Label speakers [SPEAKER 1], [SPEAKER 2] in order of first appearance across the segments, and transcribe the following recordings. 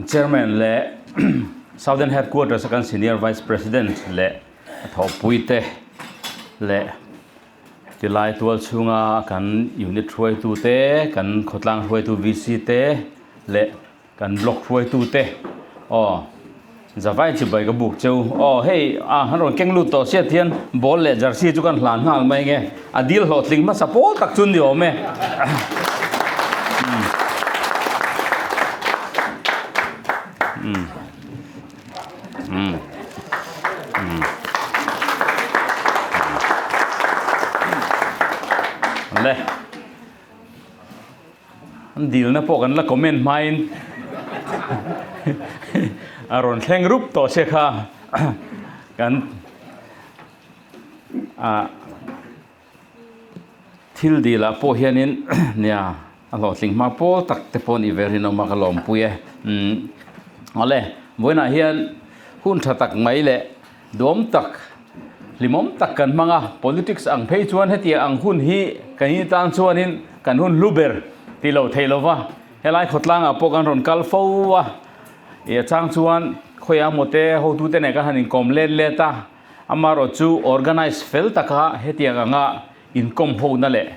[SPEAKER 1] Chairman leh Southern Headquarters a kan Senior Vice President leh a thawhpuite leh tilai tual chhunga kan unit hruaitute, kan khawtlang hruaitu VC te leh Kan block hruaitute aw zavai chibai ka buk cheu aw hei a han rawn keng lut tawh chiat hian ball leh jersey chu kan hlan nghal mai nge a dil hlawhtling hmasa pawl tak chu ni awm e le. An dilna pawh kan la comment hmain a rawn thleng rup tawh che kha kan ah thil dilah pawh hianin nia a hlawhtling hma pawl tak te pawh a nih ve rinawm a ka lawmpui e umm awle vawiinah hian hun tha tak mai leh Duam tak, hlimawm tak kan hmang a, politics ang phei chuan hetiang ang hun hi kan in tan chuanin kan hun hlu ber ti lo thei lo va, helai khawtlangah pawh kan rawn kal fo a, ih a chang chuan khawiah maw te hotute nen kan han inkawm let let a, amaherawh chu organise fel taka hetiang anga inkawm hona leh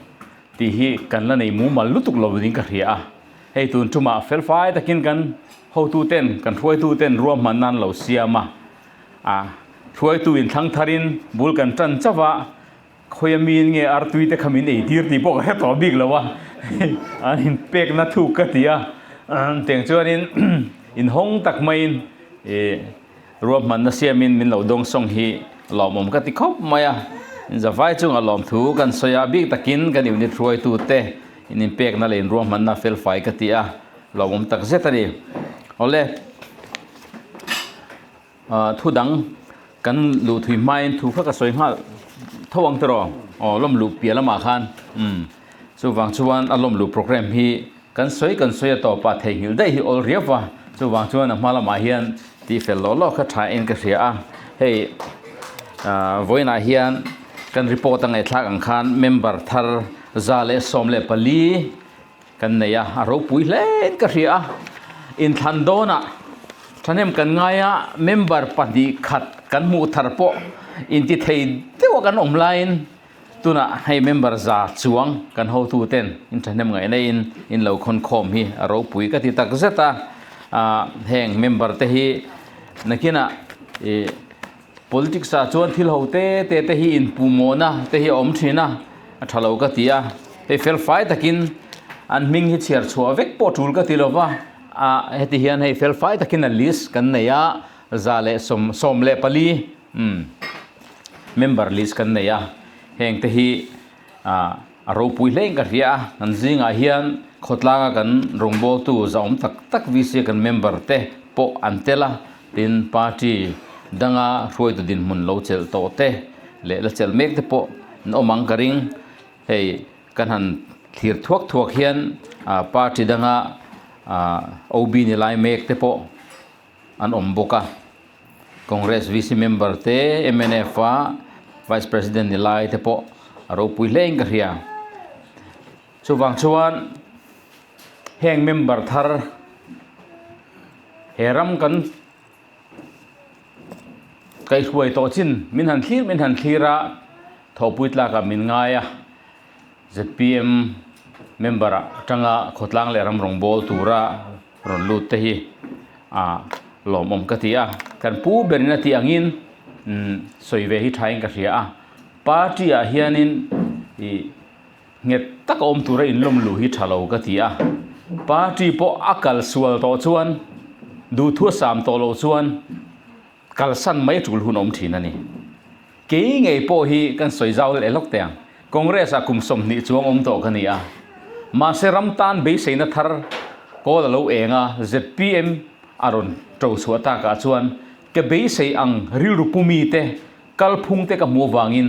[SPEAKER 1] tih hi kan la nei mumal lutuk lo ding ka hria a, hei tun tumah felfai takin kan hotuten kan hruaituten ruahman nan lo siam a. A hruaitu in thlang tharin bul kan tan chauh a, khawi amiin nge artui te kha min ei tir tih pawh ka hre tawh bik lo a, an in pekna thuk ka ti a, tiang chuanin inhawng tak maiin ih ruahmanna siamin min lo dawngsawng hi lawmawm ka ti khawp mai a, zavai chunga lawmthu kan sawi a, bik takin kan unit hruaitu te in inpekna leh in ruahmanna felfai ka ti a, lawmawm tak zet a ni. Awle. Thu dang kan luh thui hmain thu kha ka sawi nghal tho ang tiraw aw lawm luh piah lamah khan umm chuvang chuan a lawm luh program hi kan sawi kan sawi a tawpah theihnghilh daih hi awl riau va chuvang chuan a hma lamah hian tih fel lawh lawh kha tha in ka hria a hei ah vawiinah hian kan report a ngaihthlak ang khan member thar 114 Kan nei a, a ropui hlein ka hria a, inthlan dawnah thahnem kan ngai a, member pahnih khat kan hmuh thar pawh inti thei deuha kan awm laiin tunah hei member za chuang kan hotu ten in thahnem ngaihna in in lo khawn khawm hi a ropui ka ti tak zet a, ah heng member te hi nakinah ih politics ah chuan thil ho te te te hi inpuhmawhna te hi a awm thin a a tha lo ka ti a hei fel fai takin an hming hi chhiar chhuah vek pawh tul ka ti lo va ah heti hian hei fel fai takin a list kan nei a 114 umm member list kan nei a heng te hi ah a ropui hle in ka hria a an zingah hian khawtlanga kan rawngbawltu zahawm tak tak VC kan member te pawh an tel a. Tin, party danga hruaitu dinhmun lo chelh tawh te leh la chelh mek te pawh an awm ang ka ring. Hei kan han thlir thuak thuak hian party danga OB ni lai mek te pawh an awm bawk a. Congress VC member te, mnf a Vice President ni lai te pawh a ropui hle in ka hria. Chuvang chuan heng member thar he ram kan kaihhruai tawh chin min han thlir min han thlir a thawhpui tlakah min ngai a zpm member ah atanga khawtlang leh ram rawng bawl tura rawn lut te hi ah lawmawm ka ti a kan pu berin a tih angin umm sawi ve hi thain ka hria a party ah hianin ih Nghet tak a awm tura inlawm luh hi tha lo ka ti a, party pawh a kal sual tawh chuan duhthu a sam tawh loh chuan kalsan mai tul hun awm thin a ni. Kei ngei pawh hi kan sawi zau leh lawk teh ang, Congress ah kum 20 chuang awm tawh ka ni a, mahse ram tan beiseina thar kawl a lo eng a, zpm a rawn to chhuah takah chuan ka beisei ang rilru pumi te Kalphung te ka hmuh avangin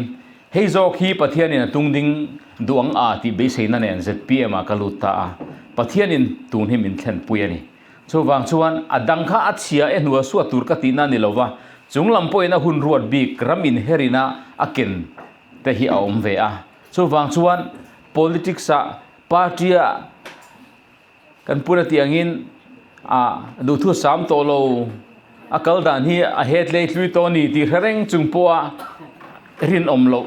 [SPEAKER 1] hei zawk hi Pathianin a tung ding duh ang a tih beiseina nen zpm ah ka lut ta a, Pathianin tun hi min thlenpui a ni. Chuvang chuan a dang kha a chhia e hnual suat tur ka tihna a ni lova, chung lam pawhin a hun ruat bik ram inherina a ken te hi a awm ve a. Chuvang chuan politics ah party ah Kan pun a tih angin A duhthu sam tawh lo, a kal dan hi a het lei hlui tawh a ni tih hre reng chung pawha rinawm loh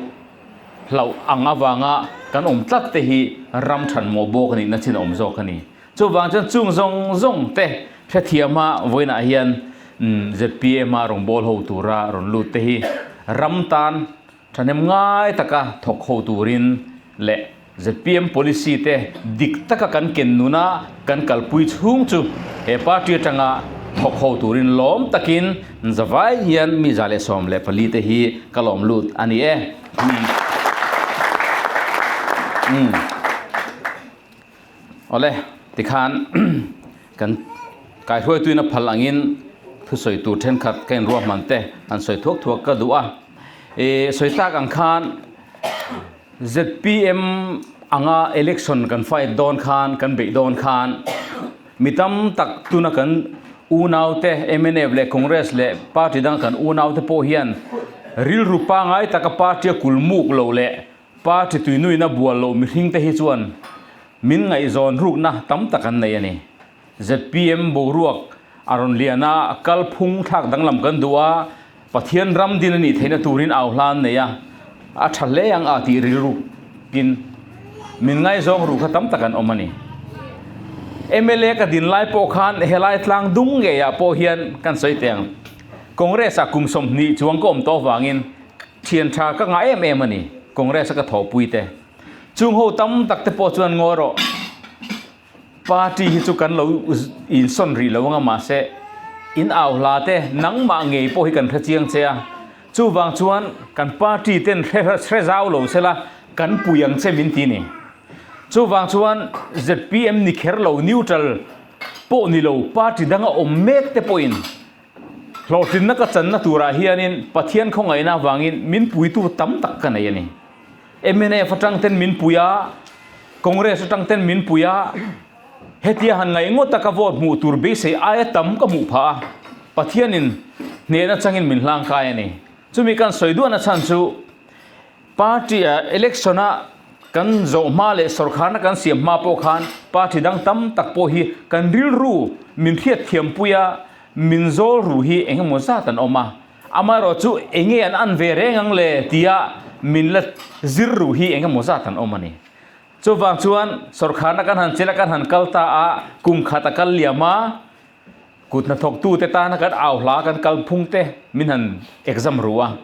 [SPEAKER 1] hlauh ang avanga kan awm tlat te hi ram thanmawh bawk a nihna chin a awm zawk a ni. Chuvang chuan chung zawng zawng te hrethiama vawiinah hian zpm a rawngbâwl ho tura rawn lut te hi ram tan thahnem ngai taka thawk ho turin leh zpm policy te dik taka kan ken nuna kan kalpui chhung chu he party atanga thawk ho turin lawm takin zavai hian mi 114 te hi ka lawm lut a ni e. Awle, tikhan kan kaihruaituin a phal angin thusawi tur thenkhat ka inruahman te han sawi thuak thuak ka duh a. Ih sawi tak ang khan zpm anga election kan fight dawn khan kan beih dawn khan mi tam tak tuna kan unaute mnf leh Congress leh party danga kan unaute pawh hian rilru pangai taka party a kulmuk lo leh Party tuinuina bual loh mihring te hi chuan min ngaihzawn rukna tam tak an nei a ni. Zpm boruak a rawn lian a, kalphung thlak danglam kan duh a, Pathian ram din a nih theihna turin au hla an nei a, a tha hle ang a tih rilrukin min ngaizawng ru kha tam tak an awm a ni. Mla ka din lai pawh khan helai tlang dung ngeiah pawh hian kan sawi teh ang. Congress ah kum 20 chuang ka awm tawh avangin Thian tha ka ngah em em a ni, Congress a ka thawhpui te. Chung ho tam tak te pawh chuan ngawi rawh, party hi chu kan lo insawn rih lo anga mahse in au hla te nangmah ngei pawh hi kan hre chiang che a, chuvang chuan kan party ten hre hre zau lo sela kan pui ang che min ti ni. Chuvang chuan zpm ni kher lo neutral pawh ni lo party danga awm mek te pawhin Hlawhtlinna ka channa turah hianin Pathian khawngaihna avangin min puitu tam tak ka nei a ni. Mnf atang ten min pui a, Congress atang ten min pui a, hetia han ngaih ngawt a ka vote hmuh tur beisei aia tam ka hmuh phah a, Pathianin hnehna changin min hlangkai a ni. Chumi kan sawi duahna chhan chu Party a election a kan zawh hma leh sawrkharna kan siam hma pawh khan party dang tam tak pawh hi kan rilru min hriat thiampui a, min zawl ru hi eng emaw zat an awm a. Amaherawh chu eng nge an an ve reng ang le tia min la zir ru hi eng emaw zat an awm a ni. Chuvang chuan sawrkharna kan han chelh a, kan han kal ta a, kum khat a kal liam a, Kut hnathawktute tana kan au hla kan kalphung te min han exam ru a,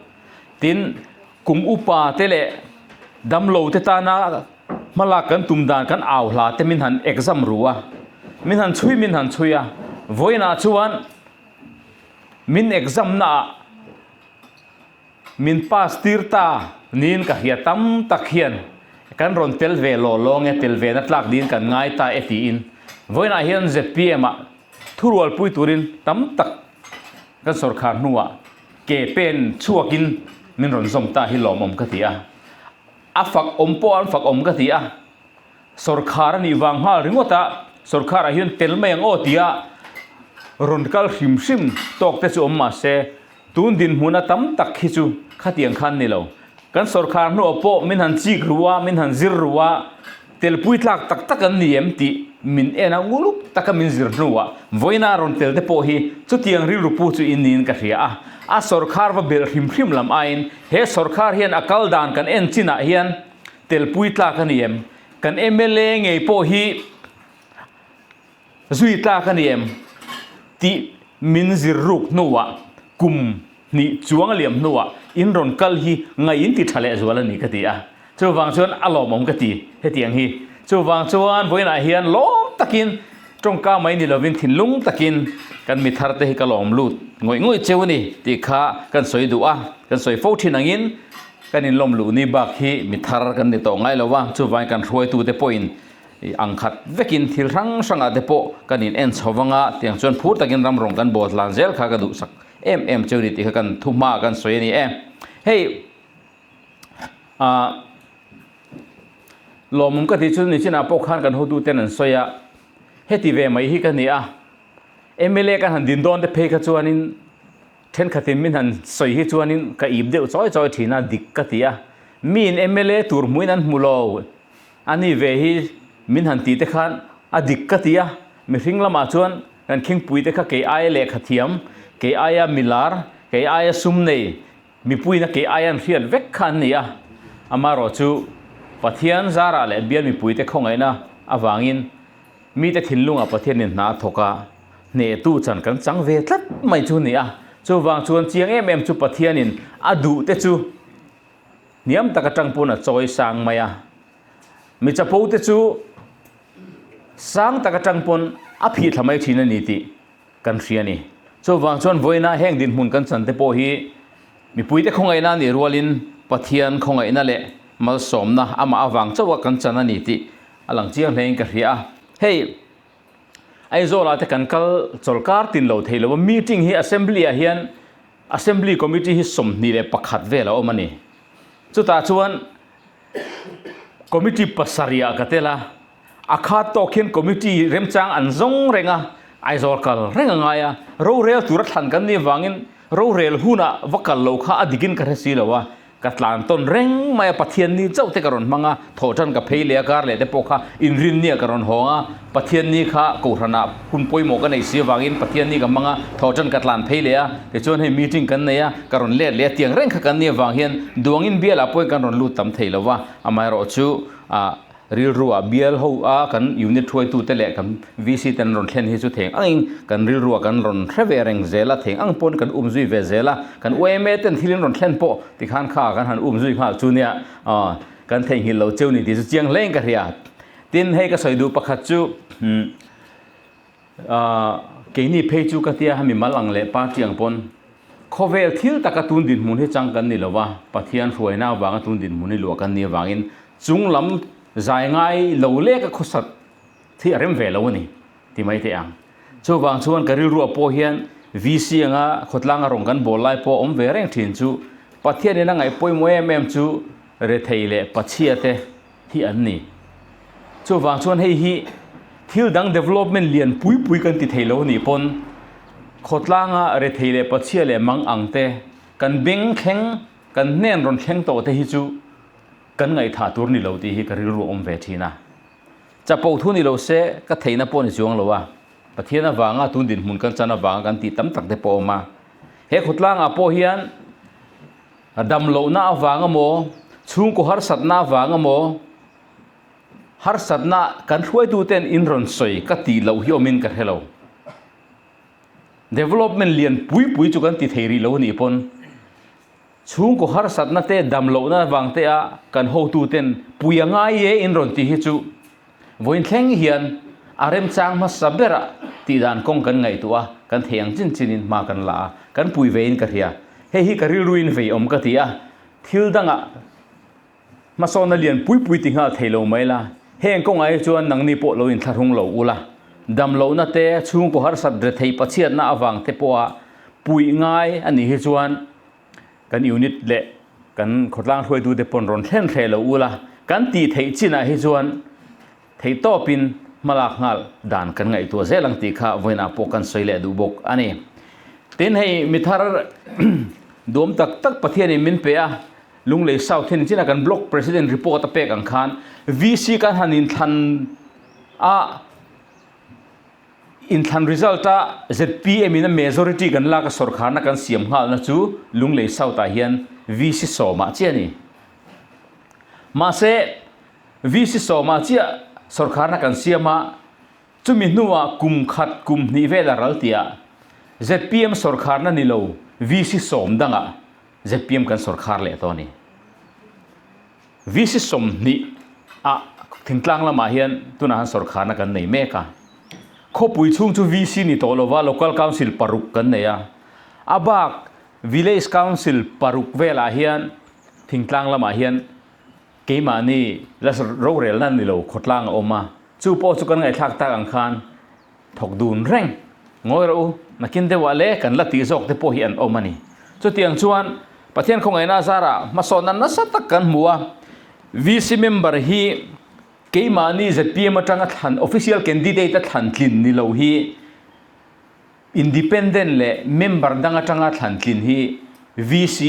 [SPEAKER 1] tin kum upa te leh damlo te tana hmalak kan tum dan kan au hla te min han exam ru a, min han chhui min han chhui a, vawiinah chuan min exam naah Min pass tir ta niin ka hria tam tak hian kan rawn tel ve law law nge tel ve na tlak niin kan ngai ta e tiin vawiinah hian zpm ah thurualpui turin tam tak kan sawrkhar hnuah ke pen chhuakin min rawn zawm ta hi lawmawm ka ti a, a fak awm pawh an fak awm ka ti a, sawrkhar a nih vang nghal ringawt a sawrkharah hian tel mai ang aw tia rawn kal hrim hrim tawk te chu awm mahse Tun dinhmuna tam tak hi chu khatiang khan ni lo. Kan sawrkhar hnuah pawh min han chik ru a, min han zir ru a, telpui tlak tak tak an ni em tih min en a, nguluk taka min zir hnuah vawiina rawn tel te pawh hi chutiang rilru pu chu in niin ka hria a. A sawrkhar va belh hrim hrim lam aiin he sawrkhar hian a kal dan kan en chinah hian telpui tlak a ni em? Kan mla ngei pawh hi Zui tlak a ni em? Tih min zir ruk hnuah kum hnih chuang a liam hnuah in rawn kal hi ngaih in ti tha leh zual a ni ka ti a. Chuvang chuan a lawmawm ka ti hetiang hi. Chuvang chuan vawiinah hian lawm takin tawngka mai ni lovin thinlung takin kan mi thar te hi ka lawm lut ngawih ngawih cheu a ni tih kha kan sawi duh a, kan sawi fo thin angin kan inlawm luh ni bak hi mi thar kan ni tawh ngai lo va, chuvangin kan hruaitute pawhin I ang khat vekin thil hrang hrangah te pawh kan in en chho vang a, tiang chuan phur takin ram rawng kan bawl tlan zel kha ka duhsak em em cheu ni tih kha kan thu hma kan sawi a ni e. Hei ah lawmawm ka tih chu nichinah pawh khan kan hotuten an sawi a, heti ve mai hi ka ni a, mla kan han din dawn te phei kha chuanin thenkhatin min han sawi hi chuanin ka ip deuh chawi chawi thin a, dik ka ti a, miin mla tur hmuhin an hmu lo. A ni ve hi min han tih te khan a dik ka ti a, mihring lamah chuan Kan khingpuite kha kei aia lehkha thiam, kei aia milar, kei aia sum nei, mipuiin a kei aia an hriat vek kha an ni a. Amaherawh chu Pathian zarah leh bial mipuite khawngaihna avangin mite thinlungah Pathianin hna a thawk a, hnehtu chan kan chang ve tlat mai chu a ni a. Chuvang chuan chiang em em chu Pathianin a duhte chu hniam tak atang pawn a chawi sang mai a. Mi chapo te chu sang tak atang pawn a phih thla mai thin a ni tih kan hria a ni. Chuvang chuan vawiina heng dinhmun kan chan te pawh hi mipuite khawngaihna a nih rualin Pathian khawngaihna leh malsawmna amah avang chauh a kan chan a ni tih a lang chiang hlein ka hria a. Hei Aizawlah te kan kal chawlkar tin lo thei lo a, meeting hi Assembly ah hian Assembly Committee hi 21 vel a awm a ni. Chutah chuan Committee pasarihah ka tel a, a khat tawk hian committee remchang an zawng reng a, Aizawl kal reng a ngai a, rorel tura thlan kan nih avangin rorel hunah va kal lo kha a dikin ka hre si lo a, ka tlan tawn reng mai a, Pathian ni chauh te ka rawn hmang a, thawhtan ka phei leh a, kar leh te pawh kha inrinniah ka rawn hawng a, Pathian ni kha Kohhranah hun pawimawh ka neih si avangin Pathian ni ka hmang a, thawhtan ka tlan phei leh a, tichuan hei meeting kan nei a, ka rawn let leh a, tiang reng kha kan nih avang hian duangin bialah pawhin kan rawn lut tam thei lo va, amaherawhchu ah rilruah bial ho a kan unit hruaitute leh kan VC te an rawn thlen hi chu theng angin kan rilruah kan rawn hre ve reng zel a, theng ang pawn kan um zui ve zel a, kan yma ten thil in rawn thlen pawh tikhan kha kan han um zui nghal chu nia aw kan theihnghilh lo cheu ni tih chu chiang hlein ka hria. Tin hei ka sawi duh pakhat chu keini phei chu ka tia hemi mal ang leh party ang pawn khawvel thil taka tun dinhmun hi chang kan ni lo va, Pathian hruaina avanga tun dinhmun hi luah kan nih avangin chung lam zai ngai lo leka khawsat hi a rem ve lo a ni ti mai teh ang. Chuvang chuan ka rilruah pawh hian VC anga khawtlanga rawn kan bawl lai pawh a awm ve reng thin chu Pathianin a ngaih pawimawh em em chu rethei leh pachhia te hi an ni. Chuvang chuan hei hi thil dang development lian pui pui kan ti thei lo anih pawn khawtlanga rethei leh pachhia leh mang ang te kan beng thleng kan hnen rawn thleng tawh te hi chu kan ngaihthah tur ni lo tih hi ka rilru a awm ve thin a. Chapo thu ni lo se ka theihna pawh ni chuang lo a, Pathian avanga tun dinhmun kan chan avanga kan tih tam tak te pawh a awm a. He khawtlangah pawh hian A dam lohna avang emaw, chhungkaw harsatna avang emaw, harsatna kan hruaituten in rawn sawi ka tih loh hi awmin ka hre lo. Development lian pui pui chu kan ti thei rih lo anih pawn chhungkaw harsatna te dam lohna avang te a kan hotuten pui a ngai e in rawn tih hi chu vawiin thleng hian a remchang hmasa berah tih dan kawng kan ngaihtuah a, kan thei ang chin chinin hma kan la a, kan pui vein ka hria. Hei hi ka rilruin vei awm ka ti a, thil dangah hmasawnna lian pui pui ti nghal thei lo mai la, heng kawngah hi chuan nangni pawh lo inthlahrung lo ula, damlohna te, chhungkaw harsat rethei pachhiatna avang te pawha puih ngai a nih hi chuan kan unit leh kan khawtlang hruaitute pawn rawn thlen hreh lo ula, kan tih theih chinah hi chuan Theih tawpin hmalak nghal dan kan ngaihtuah zel ang tih kha vawiinah pawh kan sawi leh duh bawk a ni. Tin, hei mi thar duam tak tak Pathianin min pe a, Lunglei South hian chinah kan Block President report a pek ang khan VC kan han inthlan a, inthlan result a zpm in a majority kan lak a sawrkharna kan siam nghalna chu Lunglei South ah hian VC sawmah chiah a ni. Mahse, VC sawmah chiah sawrkharna kan siam a, chumi hnuah kum khat kum hnih vel a ral tihah zpm sawrkharna ni lo VC sawm dangah zpm kan sawrkhar leh tawh a ni. VC 20 ah thingtlang lamah hian tunah han sawrkharna kan nei mek a. Khawpui chhung chu VC ni tawh lova Local Council paruk kan nei a, a bak Village Council paruk velah hian thingtlang lamah hian Keimahni la rorelna ni lo khawtlang a awm a, chu pawh chu kan ngaihthlak tak ang khan thawk dun reng ngawi rawh u, nakin deuhah le kan la tih zawk te pawh hi an awm a ni. Chutiang chuan Pathian khawngaihna zarah hmasawnna nasa tak kan hmu a, VC member hi keimahni zpm atanga thlan official candidate a thlan tlin ni lo hi independent leh member dang atanga thlan tlin hi VC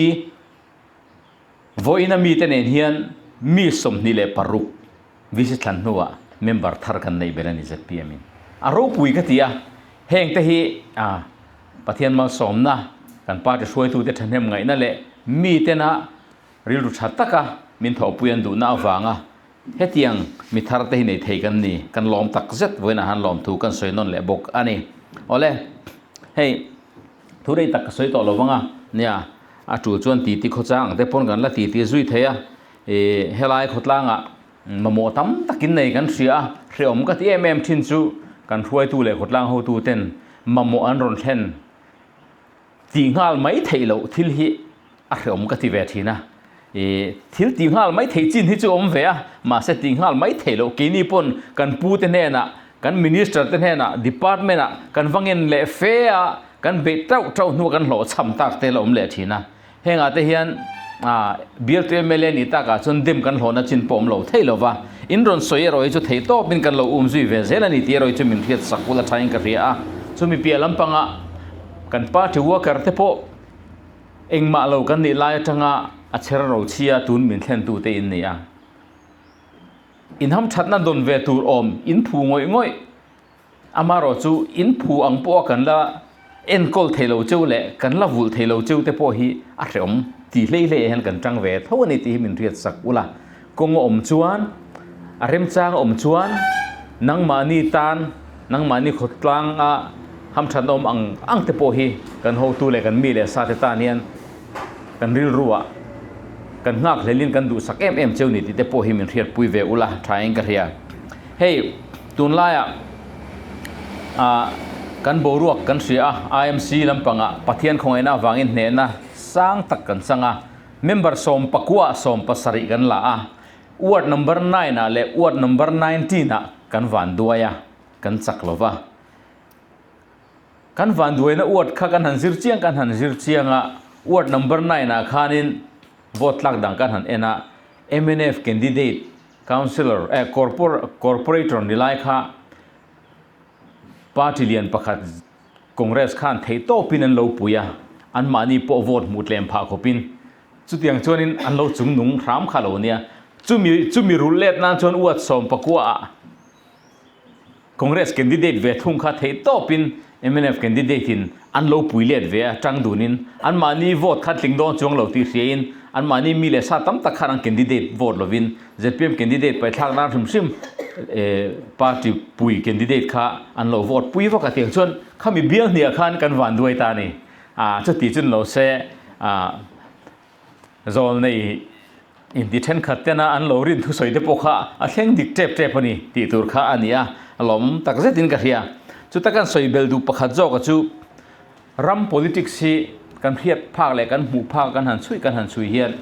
[SPEAKER 1] Vawiina mite nen hian mi 26 VC thlan hnuah member thar kan neih belh a ni zpm in. A ropui ka ti a. Heng te hi Pathian malsawmna, kan party hruaitute thahnem ngaihna leh mitena rilru tha taka min thawhpui an duhna avanga hetiang mi thar te hi nei thei kan ni. Kan lawm tak zet vawiinah han lawm thu kan sawi nawn leh bawk a ni. Awle, hei thu rei tak ka sawi tawh lo vang a, nia a tul chuan titi khawchang ang te pawn kan la titi zui thei a, ih helai khawtlangah Mamawh tam takin nei kan hria a, hreawm ka ti em em thin chu kan hruaitu leh khawtlang hotu ten mamawh an rawn thlen tih nghal mai theih loh thil hi a hreawm ka ti ve thin a. Ih thil tih nghal mai theih chin hi chu awm ve a, mahse tih nghal mai theih loh keini pawn kan pu te hnenah, kan minister te hnenah, department ah kan va ngen leh fe a, kan beih tauh tauh hnuah kan hlawhchham tak te la awm leh thin a. Hengah te hian bialtu mla nih takah chuan dem kan hlawhna chin pawh awm lo thei lo va, in rawn sawi erawh hi chu thei tawpin kan lo um zui ve zel a ni tih erawh hi chu min hriat sak ula thain ka hria a. Chumi piah lampanga kan party worker te pawh engmah lo kan nih lai atanga a chher ro chhia tun min thlentu te in ni a. In hamthatna dawn ve tur awm in phu ngawih ngawih. Amaherawh chu in phu ang pawha kan la enkawl thei lo cheu leh kan la vulh thei lo cheu te pawh hi a hreawm tih hlei hlei ah hian kan tang ve tho a ni tih hi min hriat sak ula. Kawng a awm chuan, a remchang a awm chuan nangmahni tan, nangmahni khawtlang a hamthatna awm ang ang te pawh hi kan hotu leh kan mi leh sa te tan hian kan rilru ah kan nghak hlelin kan duhsak em em cheu ni tih te pawh hi min hriatpui ve ula thain ka hria. Hei tunlaiah ah kan boruak kan hria a, IMC lampangah Pathian khawngaihna avangin hnehna sang tak kan chang a, member sawmpakua 70 kan la a, ward number nine ah leh ward number 19 ah kan vanduai a, kan chak lo va. Kan vanduaina ward kha kan han zir chiang kan han zir chiang a, ward number nine ah khanin vote tlak dang kan han en a, mnf candidate Councillor eh Corporator ni lai kha party lian pakhat Congress khan theih tawpin an lo pui a, anmahni pawh vote hmuh tlem phah khawpin chutiang chuanin an lo chungnung hram kha lo nia. Chumi chumi rulh let nan chuan uat 19 ah Congress candidate ve thung kha theih tawpin mnf candidate in an lo pui let ve a, tang dunin anmahni vote kha tling dawn chuang lo tih hriain anmahni mi leh sa tam tak khan an candidate vote lovin zpm candidate paithlak nan hrim hrim party pui candidate kha an lo vote pui vak a tiang chuan khami bial hniah khan kan van duai ta a ni. Chuti chun lo se Zawlnei inti thenkhat tena an lo rin thusawi te pawh kha a thleng dik tep tep a ni tih tur kha a ni a, a lawm tak zetin ka hria. Chuta kan sawi bel duh pakhat zawka chu ram politics hi kan hriat phak leh kan hmuh phak kan han chhui kan han chhui hian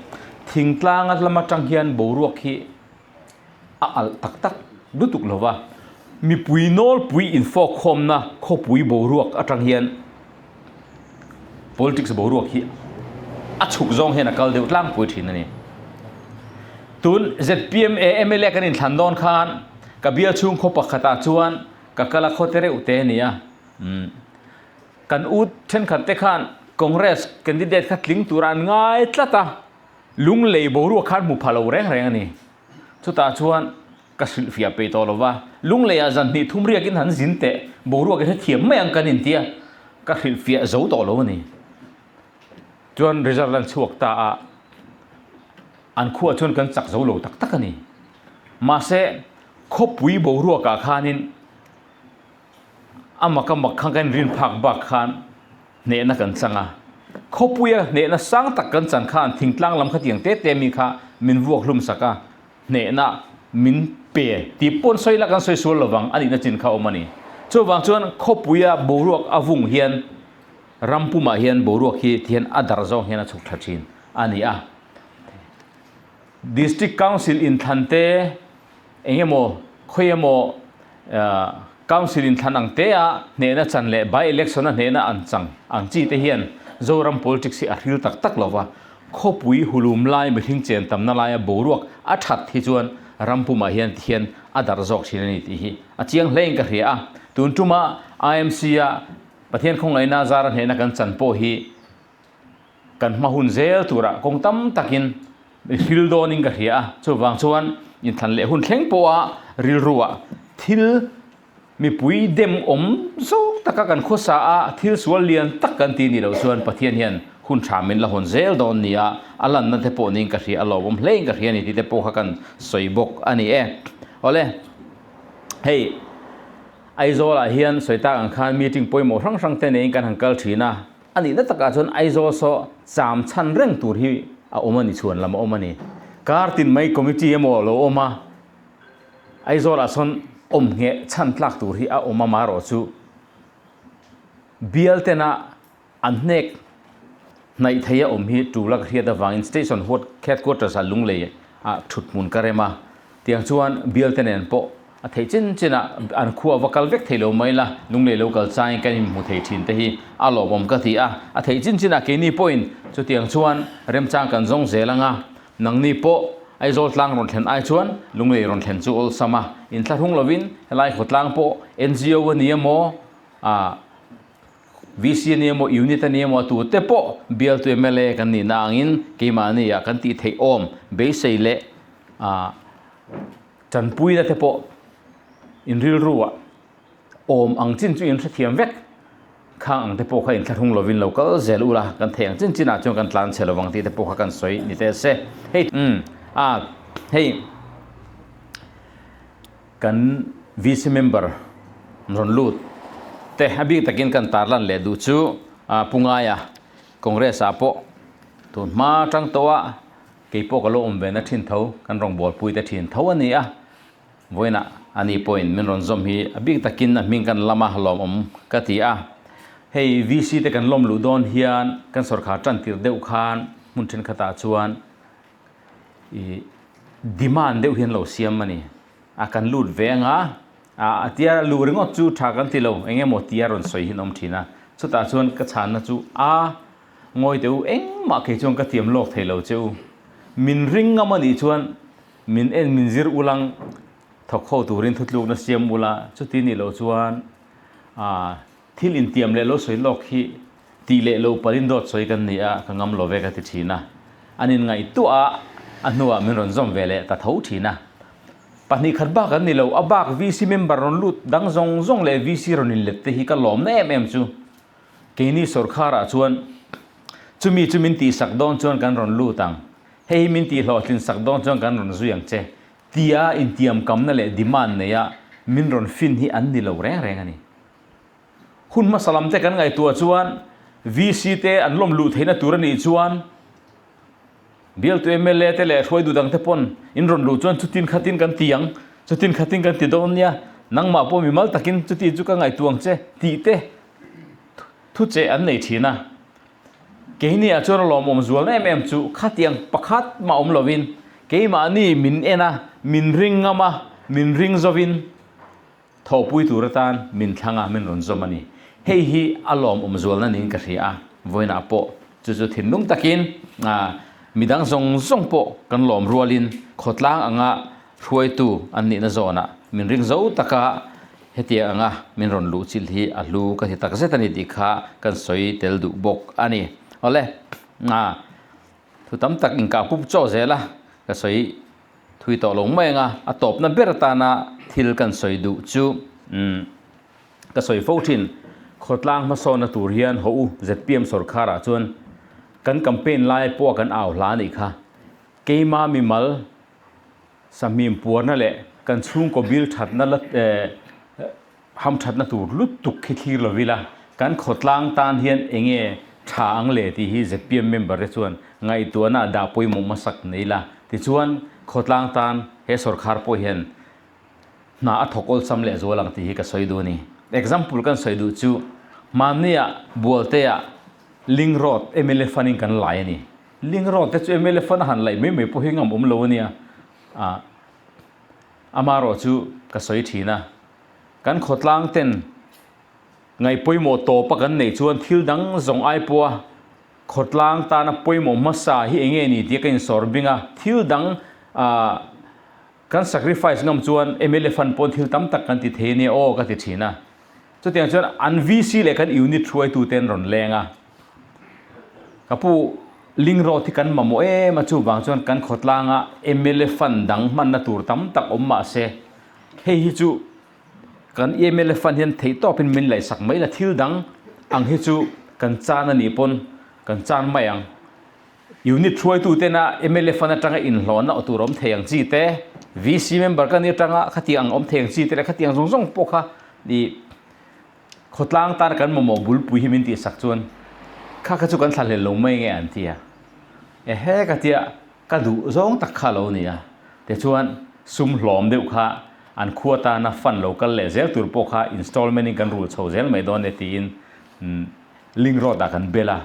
[SPEAKER 1] thingtlanga lam atang hian boruak hi a alh tak tak lutuk lo va, mipui nawlpui infawkkhawmna khawpui boruak atang hian politics boruak hi a chhuk zawng hian a kal deuh tlangpui thin a ni. Tun zpm eh mla kan inthlan dawn khan ka bial chhung khaw pakhatah chuan ka kal a khaw te reuh te a ni a, umm kan u thenkhat te khan Congress candidate kha tling tura an ngai tlat a, Lunglei boruak khan hmu pha lo reng reng a ni. Chutah chuan ka hrilhfiah peih tawh lo va, Lungleiah zan hnih thum riakin han zin teh, boruak i hrethiam mai ang kan intia, ka hrilhfiah zo tawh lo a ni. Chuan result an chhuak ta a, an khuah chuan kan chak zo lo tak tak a ni. Mahse, khawpui boruakah khanin a mak a mak khan kan inrin phak bak khan hnehna kan chang a. Khawpuia hnehna sang tak kan chan khan thingtlang lam khatiang te te mi kha min vuak hlum sak a, hnehna min pe tih pawn sawi la kan sawi sual lovang a nihna chin kha awm a ni. Chuvang chuan khawpuia boruak a vung hian ram pumah hian boruak hi tihian a darh zawng hian a chhuk tha thin a ni a. District Council inthlan te Eng emaw, khawi emaw Council in thlan ang te a hnehna chan leh by election a hnehna an chang ang chi te hian Zoram politics hi a hril tak tak lo va, khawpui hulum lai mihring chen tamna laia boruak a that hi chuan ram pumah hian tihian a darh zawk thin a ni tih hi a chiang hlein ka hria a. Tun tuma IMC a Pathian khawngaihna zara hnehna kan chan pawh hi Kan hma hun zel turah kawng tam takin hril dawnin ka hria a, chuvang chuan inthlan leh hun thleng pawha rilruah thil Mipui dem awm zawng taka kan khawsa a, thil sual lian tak kan ti ni loh chuan Pathian hian hun tha min la hawn zel dawn nia, a lanna te pawh niin ka hria, a lawmawm hlein ka hria a ni tih te pawh kha kan sawi bawk a ni e. Awle, hei Aizawlah hian sawi tak ang khan meeting pawimawh hrang hrang te neiin kan han kal thin a, a nihna takah chuan Aizawl saw cham chhan reng tur hi a awm a ni, chhuan lam a awm a ni. Kar tin mai committee emaw lo awm a, Aizawlah sawn awm ngheh chhan tlak tur hi a awm a marawh chu bial tena an hnek hnaih thei a awm hi tul a ka hriat avangin station headquarters ah Lunglei ah thut hmun ka rem a, tiang chuan bial te nen pawh a theih chin chin ah an khua va kal vek thei lo mai la, Lunglei lo kal changin kan inhmu thei thin te hi a lawmawm ka ti a, a theih chin chin ah keini pawhin chutiang chuan remchang kan zawng zel ang a. Nangni pawh Aizawl tlang rawn thlen ai chuan Lunglei rawn thlen chu awlsam a, inthlahrung lovin helai khawtlang pawh NGO a ni emaw, ah VC a ni emaw, Unit a ni emaw a tute pawh bialtu mla kan nihna angin keimahni ah kan tih theih awm beisei leh ah tanpuina te pawh inrilru ah Awm ang chin chu in hrethiam vek. Khang ang te pawh kha inthlahrung lovin lo kal zel ula, kan theih ang chin chinah chuan kan tlan chhe lovang tih te pawh kha kan sawi ni teh se. Hei umm a hei kan VC member rawn lut te a bik takin kan tarlan leh duh chu a Pu Ngaia Congress ah pawh tun hma tang tawh a kei pawh ka lo awm ve na thin tho kan rawngbawlpui te thin tho a ni a. Vawiinah ani pawhin min rawn zawm hi a bik takin a hming kan lam a lawmawm ka ti a. Hei VC te kan lawm luh dawn hian kan sawrkhar tan tir deuh khan hmun thenkhatah chuan ih demand deuh hian lo siam a ni. A kan lut ve anga a tia luh ringawt chu tha kan ti lo eng emaw tia rawn sawi hi an awm thin a. Chutah chuan ka chhanna chu a ngawi teh u engmah kei chuan ka tiam lawk thei lo che u. Min ring ngam a nih chuan Min en min zir ulang thawk ho turin thutlukna siam ula, chuti nih loh chuan aah thil intiam leh lo sawi lawk hi tih leh lo palin dawt sawi kan ni a, ka ngam lo ve ka ti thin a. An inngaihtuah a, a hnuah min rawn zawm ve leh ta tho thin a. Pahnih khat bak an ni lo, a bak VC member rawn lut dang zawng zawng leh VC rawn inlet te hi ka lawmna em em chu. Keini sawrkharah chuan chumi chu min tihsak dawn chuan kan rawn lut ang. Hei hi min tihhlawhtlin sak dawn chuan kan rawn zui ang che, tia intiamkamna leh demand neia min rawn fin hi an ni lo reng reng a ni. Hun hmasa lam te kan ngaihtuah chuan VC te an lawm luh theihna tur a nih chuan bialtu mla te leh hruaitu dang te pawn in rawn luh chuan chutin khatin kan ti ang, chutin khatin kan ti dawn nia, nangmah pawh mimal takin chuti chu ka ngaihtuah ang che tih te thu che an nei thin a. Keini ah chuan a lawmawm zual em em chu khatiang pakhat mah awm lovin keimahni min en a, min ring ngam a, min ring zovin thawhpui tur atan min thlang a, min rawn zawm a ni. Hei hi a lawmawm zualna niin ka hria a, vawiinah pawh chu chu thinlung takin midang zawng zawng pawh kan lawm rualin khawtlang anga hruaitu an nihna zawnah min ring zo taka Hetiang anga min rawn luh chilh hi a hlu ka ti tak zet a ni tih kha kan sawi tel duh bawk a ni. Awle, a thu tam tak inkah pup chaw zel a, ka sawi thui tawh lo mai anga a tawpna ber atana thil kan sawi duh chu umm ka sawi fo thin. Khawtlang hmasawnna tur hian haw u zpm sawrkharah chuan kan campaign lai pawh a kan au hla a nih kha. Keima mimal Sahmim puarna leh kan chhungkaw bil thatna la ham thatna tur lutuk khi thlir lo ila, kan khawtlang tan hian eng nge tha ang le tih hi zpm member te chuan ngaihtuahna ah dah pawimawh hmasak nei la. Tichuan, khawtlang tan he sawrkhar pawh hian hna a thawk awlsam leh zual ang tih hi ka sawi duh a ni. Example kan sawi duh chu hmanniah Bualteah Ling Road mla fund-in kan lai a ni. Ling rawt te chu mla fan a han laih mai mai pawh hi ngam awm lo a nia. Ah, amarawh chu ka sawi thin a. Kan khawtlang ten ngaih pawimawh tawp a kan neih chuan thil dang zawng ai pawha khawtlang tana pawimawh hmasa hi eng nge ni tih ka insawr bing a. Thil dang ah kan sacrifice ngam chuan mla fan pawn thil tam tak kan ti thei a nia aw ka ti thin a. Chutiang chuan an VC leh kan unit hruaitu te an rawn leng a. Ka pu, Ling Road hi kan mamawh em a, chuvang chuan kan khawtlanga mla fund dang hmanna tur tam tak awm mah se, hei hi chu Kan mla fund hian theihtawpin min laihsak mai la, thil dang ang hi chu kan chan a nih pawn kan chan mai ang. Unit hruaitu tena mla fund atanga inhlawhna aw tur awm thei ang chi te, VC member ka nih atanga khatiang ang awm thei ang chi te leh khatiang zawng zawng pawh kha ih khawtlang tana kan mamawh bulpui hi min tihsak chuan kha kha chu kan thlahlel lo mai nge an ti a. Ehe ka tia Ka duh zawng tak kha lo nia. Tichuan, sum hlawm deuh kha an khua tana fund lo kal leh zel tur pawh kha installment in kan rul chho zel mai dawn e tiin link road ah kan bel a,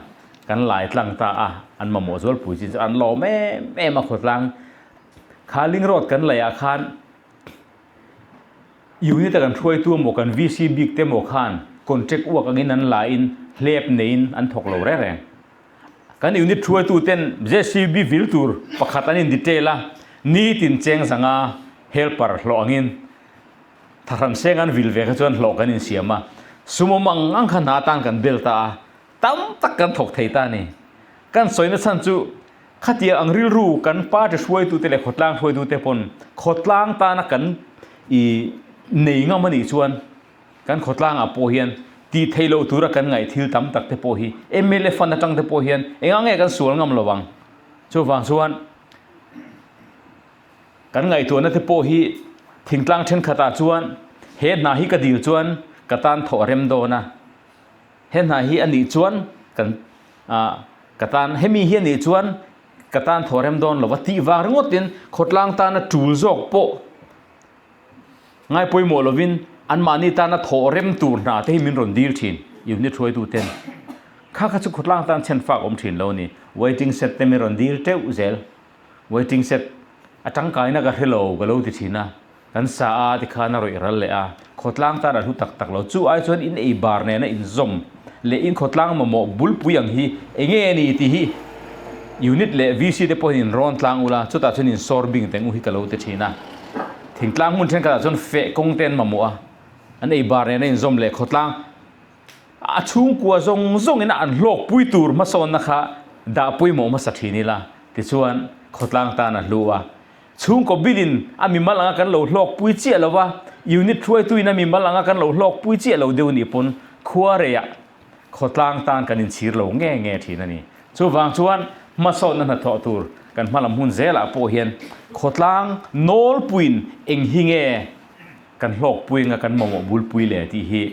[SPEAKER 1] kan lai tlang ta a, an mamawh zualpui chin chu an lawm em em a khawtlang. Kha link road kan laih ah khan unit a kan hruaitu emaw kan VC bik te emaw khan contract uak angin an la in hlep neiin an thawk lo reng reng. Kan unit hruaitu ten JCB vil tur pakhat an in detail a, nitin cheng zanga helper hlawh angin thahran seng an vil ve kha chuan hlawh kan insiam a, sum awm ang ang kha hna atan kan bel ta a, tam tak kan thawk thei ta a ni. Kan sawina chhan chu khatiang ang rilru kan party hruaitute leh khawtlang hruaitute pawn khawtlang tana kan i nei ngam a nih chuan Kan khawtlangah pawh hian tih theih loh tura kan ngaih thil tam tak te pawh hi mla fund atang te pawh hian engah nge kan sual ngam lo ang? Chuvang chuan kan ngaihtuahna te pawh hi thingtlang thenkhatah chuan he hna hi ka dil chuan ka tan thawh a rem dawn a, he hna hi a nih chuan kan ah ka tan hemi hi a nih chuan ka tan thawh a rem dawn lo va tih vang ringawtin khawtlang tana tul zawk pawh Ngai pawimawh lovin anmahni tana thawh rem tur hna te hi min rawn dil thin, unit hruaitu ten. Kha kha chu khawtlang tan chhen fak awm thin lo a ni. Waiting shed te min rawn dil teuh zel. Waiting shed a tangkaina ka hre lo ka lo ti thin a, kan sa a tikhan a rawih ral leh a, khawtlang tan a hlu tak tak lo. Chu ai chuan in ei bar nena inzawm leh in khawtlang mamawh bulpui ang hi enge a ni tih hi unit leh VC te pawhin in rawn tlang ula, chutah chuan in sawr bing teng u hi ka lo ti thin a. Thingtlang hmun thenkhatah chuan feh kawng te an mamawh a, an ei bar nena inzawm leh khawtlang a chhungkua zawng zawngin an hlawkpui tur hmasawnna kha dah pawimawh hmasa thin ila tichuan khawtlang tan a hlu a. Chhungkaw bilin a mimal anga kan lo hlawkpui chiah lo va, unit hruaituin a mimal anga kan lo hlawkpui chiah lo deuh nih pawn khuareiah khawtlang tan kan inchhir lo nge nge thin a ni. Chuvang chuan hmasawnna hnathawh tur kan hmalam hun zelah pawh hian khawtlang nawlpuiin eng hi nge kan hlawkpui anga kan mamawh bulpui le tih hi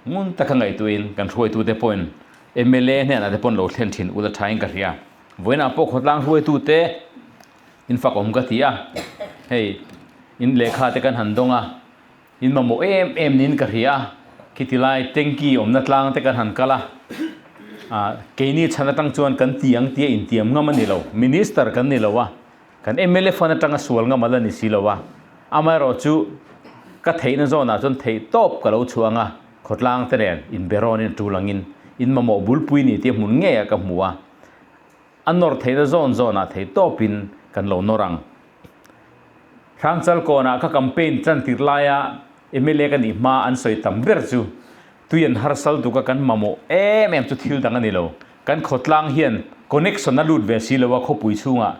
[SPEAKER 1] ngun taka ngaihtuahin kan hruaitute pawhin mla hnenah te pawn lo thlen thin ula thain ka hria. Vawiinah pawh khawtlang hruaitute in fak awm ka ti a, hei in lehkha te kan han dawng a, in mamawh em em niin ka hria a, khiti lai tanky awmna tlang te kan han kal a, ah keini chhan atang chuan kan ti ang tia intiam ngam a ni lo, minister kan ni lo a, kan mla fund atanga sual ngam a la ni si lo a, amaherawh chu ka theihna zawnah chuan theih tawp ka lo chhuah ang a, khawtlang te nen inberawnin a tul angin in mamawh bulpui ni tih hmun ngeiah ka hmu a. A nawr theihna zawn zawnah thei tawpin kan lo nawr ang. Hrangchal kawnah ka campaign tan tir laia mla ka nih hma an sawi tam ber chu tui an harsal tuk a kan mamawh em em chu thil dang a ni lo. Kan khawtlang hian connection a lut ve si lo a khawpui chhungah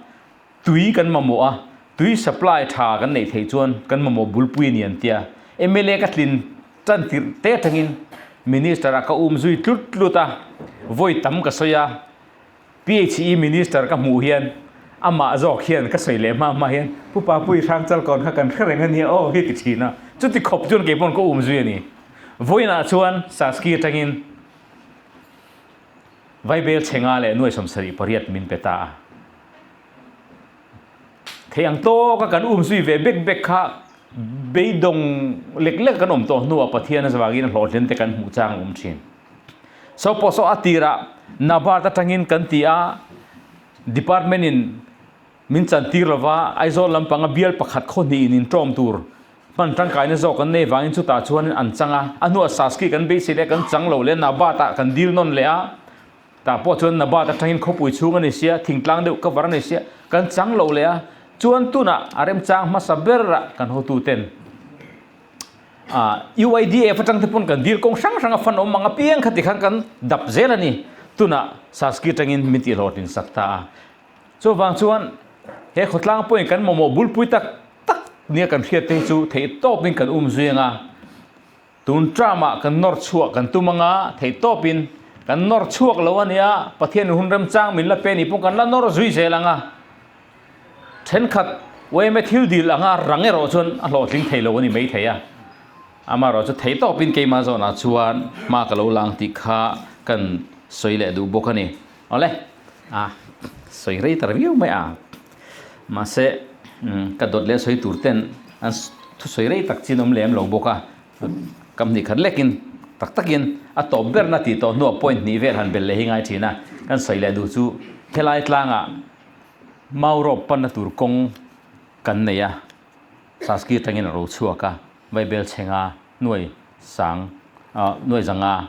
[SPEAKER 1] tui kan mamawh a, tui supply tha kan neih theih chuan kan mamawh bulpui a ni an tia. Mla ka tlin tan tirh te atangin minister ah ka um zui tlut tlut a, vawi tam ka sawi a. PHE Minister ka hmuh hian amah zawk hian ka sawi leh hma hma hian Pu Papui Hrangchal kawn kha kan hre reng a nia aw hi ti thin a, chuti khawp chuan kei pawn ka um zui a ni. Vawiinah chuan Saski atangin Vaibel chhenga leh nuai 78 min pe ta a. Thei ang tawka kan um zui ve bek bek kha beidawng lek lek kan awm tawh hnuah Pathian avangin hlawhtlin te kan hmuh chang a awm thin. Saw pawh saw a tirah NABARD atangin kan ti a, department in min chan tir lova Aizawl lampanga bial pakhat khaw hnih in intawm tur hman tangkaina zawk an nei vangin chutah chuanin an chang a, a hnuah Saski kan beisei leh kan chang lo leh NABARD ah kan dil nawn leh a. Tah pawh chuan Nabat atangin khawpui chhung a ni sia, thingtlang deuh cover a ni sia, kan chang lo leh a, chuan tunah a remchang hmasa berah kan hotuten UIDF atang te pawn kan dil kawng hrang hrang a fan awm ang apiang kha tikhan kan dap zel a ni. Tunah Saski atangin min tihhlawhtlin sak ta a. Chuvang chuan he khawtlang pawhin kan mamawh bulpui tak tak nia kan hriat te hi chu theihtawpin kan um zui ang a. Tun term-ah kan nawr chhuah kan tum anga theihtawpin kan nawr chhuak lo a nia, Pathian hun remchang min la pe ni pawh kan la nawr zui zel anga thenkhat yma thil dil anga rang erawh chuan a hlawhtling thei lo a ni maithei a. Amaherawh chu theihtawpin keimah zawnah chuan hma ka lo lang tih kha kan sawi leh duh bawk a ni. Awle, a sawi rei ta viau mai a. Mahse, ka dawt leh sawi tur ten an thusawi rei tak chin awm lem lo bawk a. Kam hnih khat lekin tak takin a tawp berna tih tawh hnuah point hnih vel han belh leh hi ngai thin a. Kan sawi leh duh chu helai tlangah mau rawp panna tur kawng kan nei a. Saski atangin a ro chhuak a, Vaibel chhenga nuai sang nuai zanga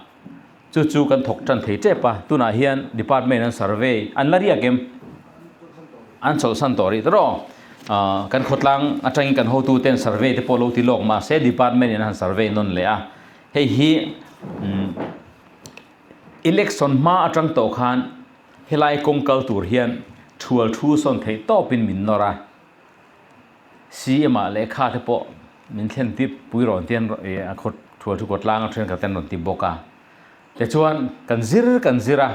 [SPEAKER 1] chu chu kan thawk tan thei tep a, tunah hian department an survey an la riak em? An chawlhsan tawh rih tawh kan khawtlang atangin kan hotu ten survey te pawh lo ti lawk mahse department in an han survey nawn leh a, hei hi election hma atang tawh khan helai kawng kal tur hian thual thu sawn theih tawpin min nawr a. CM ah lehkha te pawh min thlen tip pui rawn tian a khaw thual thu kawtlang a thenkhat ten rawn ti bawk a. Tichuan kan zir kan zir a,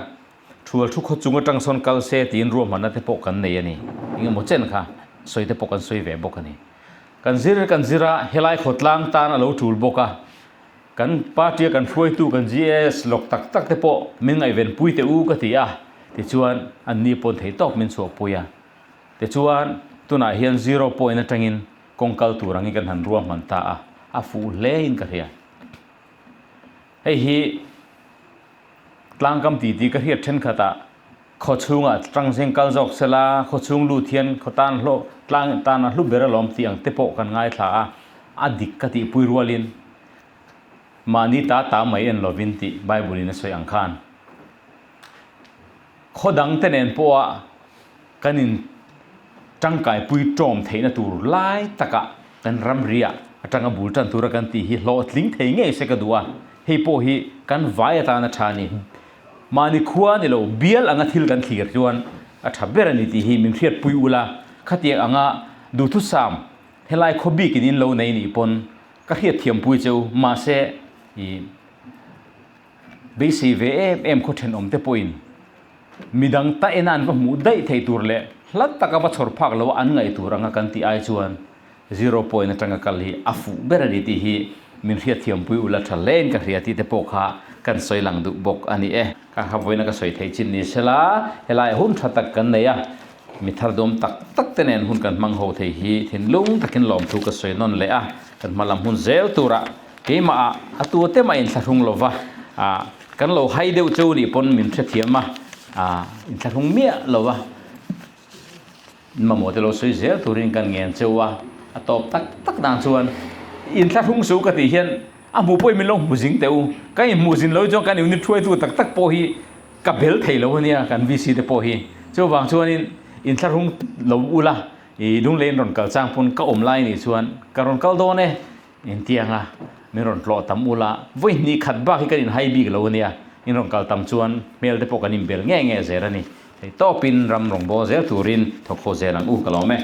[SPEAKER 1] thual thu khaw chung atang sawn kal se tiin ruahmanna te pawh kan nei a ni. Engemaw chen kha sawi te pawh kan sawi ve bawk a ni. Kan zir kan zir a, helai khawtlang tan a lo tul bawk a. Kan party a kan hruaitu kan GS lawk tak tak te pawh min ngaihven pui teh u ka ti a, tichuan an ni pawn thei tawk min chhuahpui a. Tichuan, tunah hian zero point atangin kawng kal tur angin kan han ruahman ta a, a fuh hle in ka hria. Hei hi tlangkam titi ka hriat thenkhatah khaw chhungah tangzing kal zawk sela, khaw chhung lut hian khaw tan hlawh tlang tan a hlu ber alawm tih ang te pawh kan ngaithla a, a dik ka tihpui rualin mahni ta ta mai en lovin tih Bible in a sawi ang khan. Khaw dang te nen pawha kan in tangkaipui tawm theihna tur lai takah kan ramriah atanga bul tan tura kan tih hi hlawhtling thei ngei se ka duh a, hei pawh hi kan vai atana tha a ni. Mahni khua ni lo bial anga thil kan thlir chuan a tha ber a ni tih hi min hriatpui ula, khatiang anga duhthusam helai khaw bikin in lo nei nih pawn ka hriatthiampui che u, mahse i. Beisei ve em em khaw thenawm te pawhin midang ta ena an va hmuh daih thei tur leh hla taka va chhawr phak loa an ngaih tur anga kan tih ai chuan zero point atanga kal hi a fuh ber a ni tih hi min hriatthiampui ula tha hlein ka hria tih te pawh kha kan sawi lang duh bawk a ni e. Ka kha vawiina ka sawi theih chin ni sela helai hun tha tak kan nei a, mi thar dawm tak tak te nen hun kan hmang ho thei hi thinlung takin lawmthu ka sawi nawn leh a, kan hma lam hun zel turah Keimah ah a tu te mah inthlahrung lo va, ah kan lo hai deuh cheu nih pawn min hrethiam a, ah inthlahrung miah lo va, mamawh te lo sawi zel turin kan ngen cheu a, a tawp tak tak dan chuan inthlahrung suh ka tih hian a hmuh pawhin min lo hmu zing teh u, ka inhmuh zin lo chuan kan unit hruaitu tak tak pawh hi ka bel thei lo ania kan VC te pawh hi, chuvang chuanin inthlahrung lo ula ih lungleiin rawn kal chang pawn ka awm lai nih chuan ka rawn kal dawn e. Intianga min rawn tlawh tam ula, vawi hnih khat bak hi kan inhai bik lo ania, in rawn kal tam chuan hmel te pawh kan inbel nge nge zel a ni. Hei tawpin ram rawn bawl zel turin thawk ho zel ang u ka lawm e.